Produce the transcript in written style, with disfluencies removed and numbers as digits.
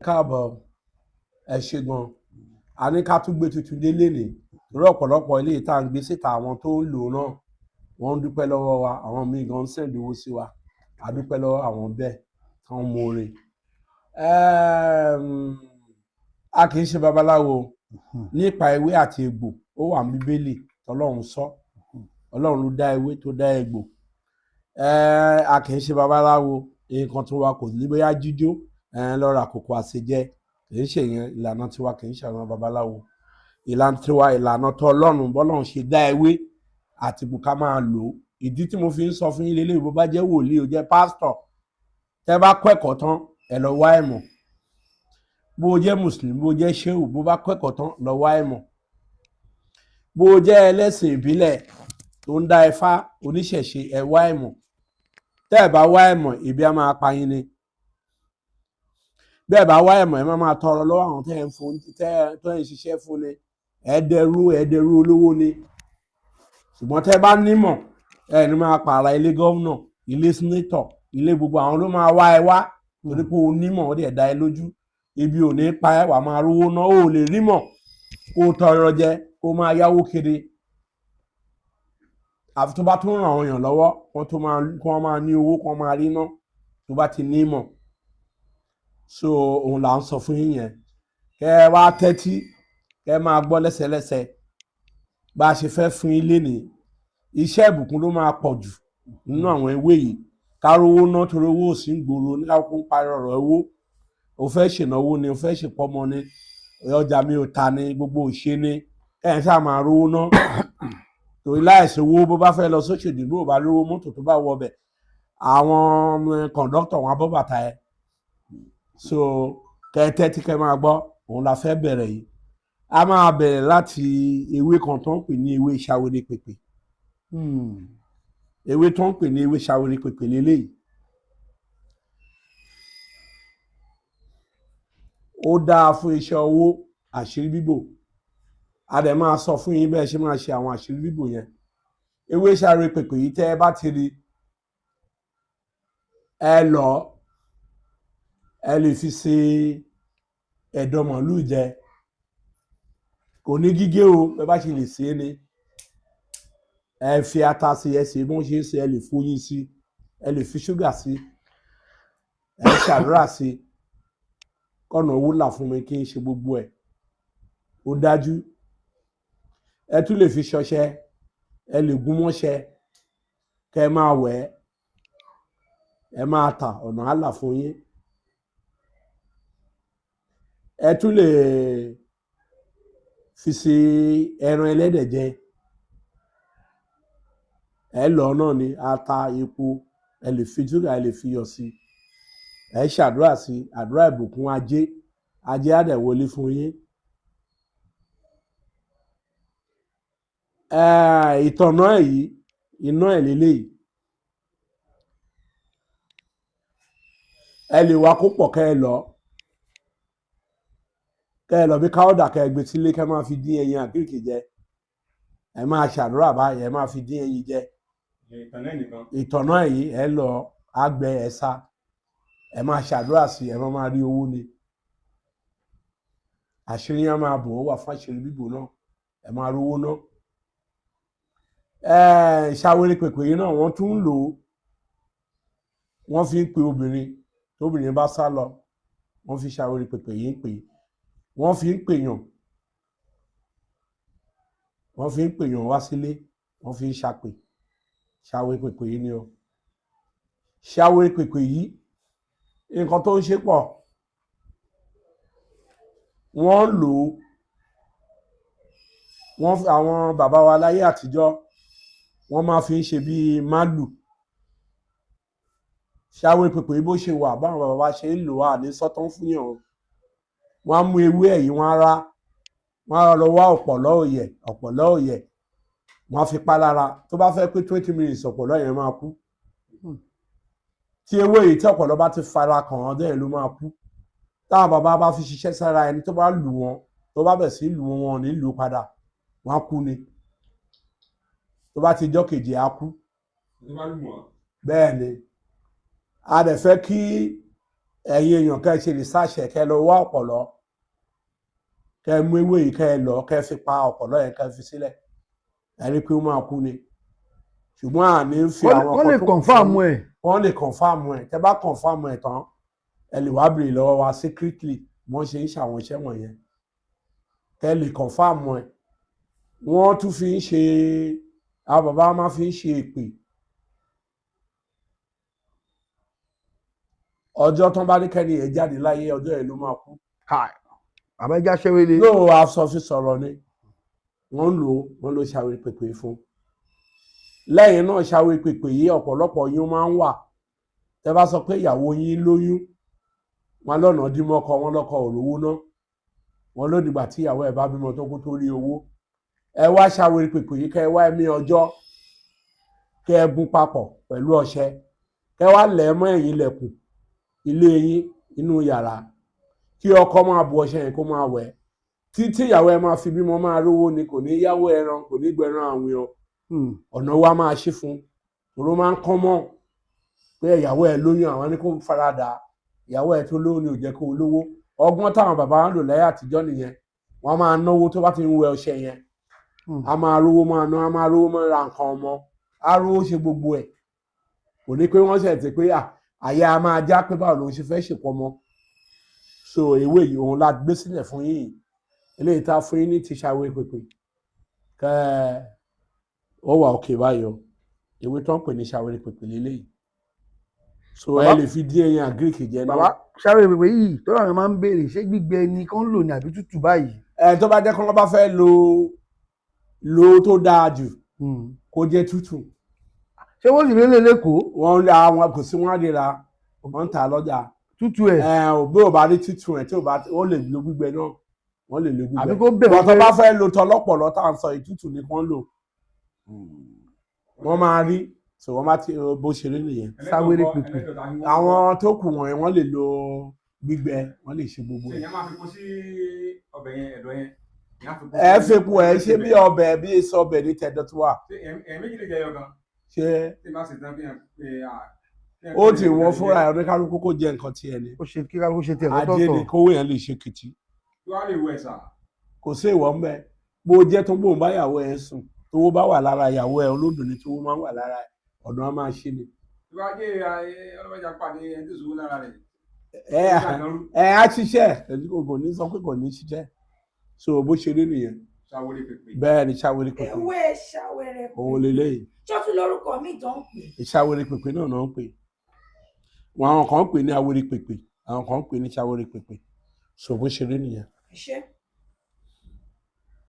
Káàbọ̀, ẹ ṣé gan. A ní ká tún gbé tuntun dé lénìí torí ọ̀pọ̀lọpọ̀ ilé tá à ń gbé síta, àwọn tó ń lò náà wọ́n ń dúpẹ́ lọ́wọ́ wa. Àwọn míì gan ń send owó sí wa. A dúpẹ́ lọ́wọ́ àwọn bẹ́ẹ̀ tán mọ̀ọ́re. A kì í ṣe babaláwo nípa ewé àti egbò. Ó wà ní Bíbélì tọ́lọ́run sọ. Ọlọ́run ló dá ewé tó dá egbò. A kì í ṣe babaláwo. Nǹkan tó wa kò ní bóyá jíjó lọ́ra kòkò àṣejẹ, kì í ṣe yẹn. Ìlànà tiwa kì í ṣe àwọn babaláwo. Ìlànà tiwa, ìlànà tó Ọlọ́run, bọ́lọ́run ṣe dá ewé àti egbò, ká máa lò ó. Ìdí tí mo fi ń sọ fún yín lélẹ́yìí, bó bá jẹ́ wòlíì, ó jẹ́ pásítọ̀, tẹ́ bá kọ́ ẹ̀kọ́ tán, ẹ lọ wá ìmọ̀. Bó o jẹ́ mùsùlùmí, bó o jẹ́ ṣéwù, bó bá kọ́ ẹ̀kọ́ tán, lọ wá ìmọ̀. Bó o jẹ́ ẹlẹ́sìn ìbílẹ̀ tó ń dá ifá, oníṣẹ̀ṣe, ẹ wá ìmọ̀. Tẹ́ ẹ bá wá ìmọ̀, ibi á máa pa yín ni. Bẹ́ẹ̀ bá wá ìmọ̀, ẹ má máa tọrọ lọ́wọ́ àwọn tẹ́ ẹ ń fún, tẹ́ ẹ tó ń ṣiṣẹ́ fún ni. Ẹ dẹrú, ẹ dẹrú olówó ni. Ṣùgbọ́n tẹ́ ẹ bá nímọ̀, ẹ ní máa pààrà ilé gómìnà, ilé senator, ilé gbogbo àwọn ló máa wá ẹ wá, torí pé o nímọ̀, ó dẹ̀ dá ẹ lójú. Ibi ò ní pa ẹ́, wà máa rówó ná. Ó lè rímọ̀ kó o tọrọ jẹ, kó o máa yáwó kiri, àfi tó bá tún ràn àwọn èèyàn lọ́wọ́ kó tó máa kó wọ́n máa ní owó, kó wọ́n máa rí ná tó bá ti nímọ̀. So òun là ń sọ fún yín yẹn. Kẹ́ ẹ wá tẹ́tí, kẹ́ ẹ máa gbọ́ lẹ́sẹlẹ́sẹ bá a ṣe fẹ́ fún yín lénìí. Iṣẹ́ ìbùkún ló máa pọ̀ jù nínú àwọn ewé yìí. Ká rówó ná, torí owó ò sí ń gbòòrò ní ká kó ń parí ọ̀rọ̀ owó. O fẹ́ ṣènáwó ni, o fẹ́ ṣèpọ́mọ ni, ọjà mi ò ta ni, gbogbo òṣè ni, ẹ̀ ń ṣáà máa rówó ná. Torí láìsí owó, bó bá fẹ́ lọ sóṣèlú, bó bá lówó mọ́tò, tó bá wọ bẹ̀, àwọn kọ̀ǹdọ́tọ̀ wọn á bọ́ bàtà ẹ̀. So kẹ́ tẹ́tí, kẹ́ máa gbọ́. Òun la fẹ́ bẹ̀rẹ̀ yìí. A máa bẹ̀rẹ̀ láti ewé kan tó ń pè ní ewé ṣawere pèpè. Ewé tó ń pè ní ewé ṣawere pèpè leléyìí. Ó dáa fún iṣẹ́ owó, àṣírí bíbò. A dẹ̀ máa sọ fún yín bẹ́ẹ̀ ṣe máa ṣe àwọn àṣírí bíbò yẹn. Ewé ṣawere pèpè yìí, tẹ́ ẹ bá ti rí, ẹ lọ, ẹ lè fi ṣe ẹ̀dọ̀ màlúù jẹ. Kò ní gígé o, bẹ́ẹ̀ bá ṣe lè ṣe é ni. Ẹ fi ata sí, ẹ ṣe bí wọ́n ṣe ń ṣe, ẹ lè foyín sí, ẹ lè fi ṣúgà sí, ẹ ṣàdúrà sí, kọ́nà owó là fún mi kí n ṣe gbogbo ẹ̀. Ó dájú. Ẹ tún lè fi ṣọṣẹ, ẹ lè gún mọ́ṣẹ, kẹ́ ẹ máa wẹ̀ ẹ́, ẹ máa tà, ọ̀nà á là fún yín. Ẹ tún lè fi ṣe ẹran ẹlẹ́dẹ̀ jẹ. Ẹ lọ náà ni ata, epo, ẹ lè fi ṣúgà, ẹ lè fi iyọ̀ sí, ẹ ṣàdúrà sí, àdúrà ìbùkún ajé, ajé á dẹ̀ wọlé fún yín. Ìtọ̀nà ẹ̀ yìí, iná ẹ̀ leléyìí. Ẹ lè wá kó pọ̀, kẹ́ ẹ lọ, kẹ́ ẹ lọ bí káwọ́dà, kẹ́ ẹ gbé sílé, kẹ́ ẹ máa fi dín ẹyin àkíkì jẹ. Ẹ máa ṣàdúrà báyìí, ẹ máa fi dín ẹyin jẹ. Ìtọ̀nà ẹ̀ yìí, ẹ lọ àgbẹ̀, ẹ sá, ẹ máa ṣàdúrà sí, ẹ máa rí owó ni. Àṣírí yẹn máa bò ó, wà fún àṣírí bíbò náà, ẹ máa rówó náà. Ṣàwérè pèpè yìí náà, wọ́n tún ń lò ó. Wọ́n fi ń pe obìnrin, tóbìnrin bá sá lọ, wọ́n fi ṣàwérè pèpè yìí ń pè é. Wọ́n fi ń pèèyàn, wọ́n fi ń pèèyàn wá sílé, wọ́n fi ń ṣàpè. Ṣàwérè pèpè yìí ni o. Ṣàwérè pèpè yìí, nǹkan tó ń ṣe pọ̀. Wọ́n lò ó, wọ́n àwọn bàbá wa láyé àtijọ́, wọ́n máa fi ń ṣe bíi málù. Ṣàwérè pèpè yìí, bó ṣe wà, báwọn bàbá wa ṣe ń lò á ní sọ́tán fún yàn o. Wọ́n á mú ewé ẹ̀ yìí, wọ́n á rá, wọ́n á lọ wá ọ̀pọ̀lọ́ òyẹ̀, ọ̀pọ̀lọ́ òyẹ̀, wọ́n á fi pa lára. Tó bá fẹ́ pé 20 minutes, ọ̀pọ̀lọ́ yẹn máa kú. Tí ewé yìí, tí ọ̀pọ̀lọ́ bá ti fara kàn án dẹ́ẹ̀, ló máa kú. Táwọn bàbá bá fi ṣiṣẹ́ sára ẹni tó bá lù wọ́n, tó bá bẹ̀ sí lù wọ́n, wọn ò ní lù ú padà, wọ́n á kú ni. Tó bá ti jọ́ kejì, á kú. Bẹ́ẹ̀ ni. A dẹ̀ fẹ́ kí Ẹ̀yin èèyàn, kẹ́ ẹ ṣe research ẹ̀, kẹ́ ẹ lọ wá ọ̀pọ̀lọ́, kẹ́ ẹ mú ewé yìí, kẹ́ ẹ lọ, kẹ́ ẹ fi pa ọ̀pọ̀lọ́ yẹn, kẹ́ ẹ fi sílẹ̀, ẹ rí i pé ó máa kú ni. Ṣùgbọ́n àní ń fi àwọn Wọ́n lè kan tó kù confirm fún ẹ̀. Wọ́n lè confirm ẹ̀. Tẹ́ bá confirm ẹ̀ tán, ẹ lè wá béèrè lọ́wọ́ wa secretly wọ́n ṣe ń ṣàwọn iṣẹ́ wọ̀nyẹn, kẹ́ ẹ lè confirm ẹ̀. Wọ́n tún fi ń ṣe, àwọn bàbá wa máa fi ń ṣe èpè. Ọjọ́ tán bá ní kẹ́ni ẹ̀ jáde láyé, ọjọ́ yẹn ló máa kú. Kai, bàbá, ẹja ṣẹ́wélé. Yóò aṣọ fi sọ̀rọ̀ ni wọ́n ń lò ó, wọ́n ló ṣàwé pèpè fún. Lẹ́yìn náà, ṣàwé pèpè yìí, ọ̀pọ̀lọpọ̀ yín máa ń wà, tẹ́ bá sọ pé ìyàwó yín lóyún, wọn lọ́nà dímọ́kọ, wọn lọ́kọ òrówó ná, wọn ló dìgbà tí ìyàwó ẹ̀ bá bímọ tó kó tó rí owó. Ẹ wá ṣàwé pèpè yìí, kẹ́ ẹ wá ẹ̀mí ọjọ́, kẹ́ ẹ gún papọ̀ pẹ̀lú ọṣẹ, kẹ́ ẹ wá lẹ̀ ẹ́ mọ́ ẹ̀yìn ilẹ̀kùn ilé yín, inú yàrá, kí ọkọ máa bu ọṣẹ yẹn kó máa wẹ̀ títí ìyàwó ẹ máa fi bímọ, máa rówó ni. Kò ní yáwó ẹran, kò ní gbẹran àwìn o. Ọ̀nà wa máa ṣí fún òró máa ń kán mọ́ pé ìyàwó ẹ lóyún, àwọn ní kó farada ìyàwó ẹ tó lóyún ni ò jẹ́ kó o lówó. Ọgbọ́n táwọn bàbá wa ń lò láyé àtijọ́ nìyẹn. Wọ́n máa náwó tó bá ti ń wẹ ọṣẹ yẹn, a máa rówó máa ná, a máa rówó máa ra nǹkan ọmọ, a rówó ṣe gbogbo ẹ̀. Kò ní pé wọ́n ṣẹ̀ ti pé àyà a máa já pé báwo lòun ṣe fẹ́ ṣèpọ̀ mọ́. So ewé yìí, òun la gbé sílẹ̀ fún yín yìí. Eléyìí tá a fún yín ní ti ṣàwé pèpè, kẹ ẹ ó wà òkè báyìí o. Ewé tó ń pè ní ṣàwé pèpè lélẹ́yìí. So ẹ lè fi díẹ̀ yẹn àgíríkì jẹ náà. Bàbá, ṣàwé pèpè yìí tó làwọn máa ń béèrè, ṣé gbígbẹ ni kán lò ní àbí tútù báyìí? Ẹ tó bá jẹ́ kí wọ́n bá fẹ́ lo lo tó dáa jù, kó jẹ́ tútù. Ṣé wọ́n sì rí lè lẹ́kọ̀ọ́? Wọ́n ń àwọn kò sí, wọ́n á lè ra, wọ́n ń tà lọ́jà. Tútù ẹ̀. Ẹ ò bí ò bá rí tútù ẹ̀, tí ò bá, ó lè lo gbígbẹ náà, wọ́n lè lo gbígbẹ. Àbí kó bẹ̀rẹ̀ Wọ́n tó bá fẹ́ lo tọlọ́pọ̀lọ́ tá à ń sọ yìí, tútù ni kán lò, wọ́n máa rí. So wọ́n máa ti bó ṣe rí nìyẹn. Sáwéré pèpè. Àwọn tó kù wọ̀nyẹn, wọ́n lè lo gbígbẹ, wọ́n lè ṣe gbogbo ẹ̀. Èèyàn máa fi kó sí ọbẹ̀ yẹn, ẹ̀dọ̀ yẹn, èèyàn á fi kó Ẹ sí fipò ẹ ṣe bí ọbẹ̀, bí èso ọbẹ̀ ní tẹ̀dọ̀ tó wà. Ṣé èèyàn méjì lè jẹ ẹyọ kan? Ṣé Tí n bá sì tán, kéèyàn pé ó ti wọ́n fúnra ẹ̀, oníkálukú kó jẹ nǹkan tiẹ̀ ni. Ó ṣe kí kálukú ṣe tiẹ̀ Ajé lọ́tọ̀ọ̀tọ̀. ni kówó yẹn lè ṣe kìtì. Tí wàá lè wọ ẹ̀sà. Kò sí ìwọ ńbẹ bó jẹ́ tó bóun bá ìyàwó ẹ sùn, tówó bá wà lára ìyàwó ẹ, olóbìnrin tówó máa ń wà lára ẹ, ọ̀nà á máa ṣe ni. Tí wàá jẹ́ ọlọ́mọdé pàdé ẹni tó sòwò lára rẹ̀. Ẹ ẹ á ṣiṣẹ́, kò ní sọ pé kò ní ṣiṣẹ́. So bó ṣe rí nìyẹn. Ṣàwéré pèpè. Bẹ́ẹ̀ ni, ṣàwérè pèpè. Ewé ṣàwẹrẹ. Òun lélẹ́yìí. Ṣọ́tún lórúkọ mi tó ń pè? Ìṣàwérè pèpè náà náà ń pè wọn. Àwọn kan ń pè ní awérè pèpè, àwọn kan ń pè ní ṣàwérè pèpè. So bó ṣe rí nìyẹn. Ṣé.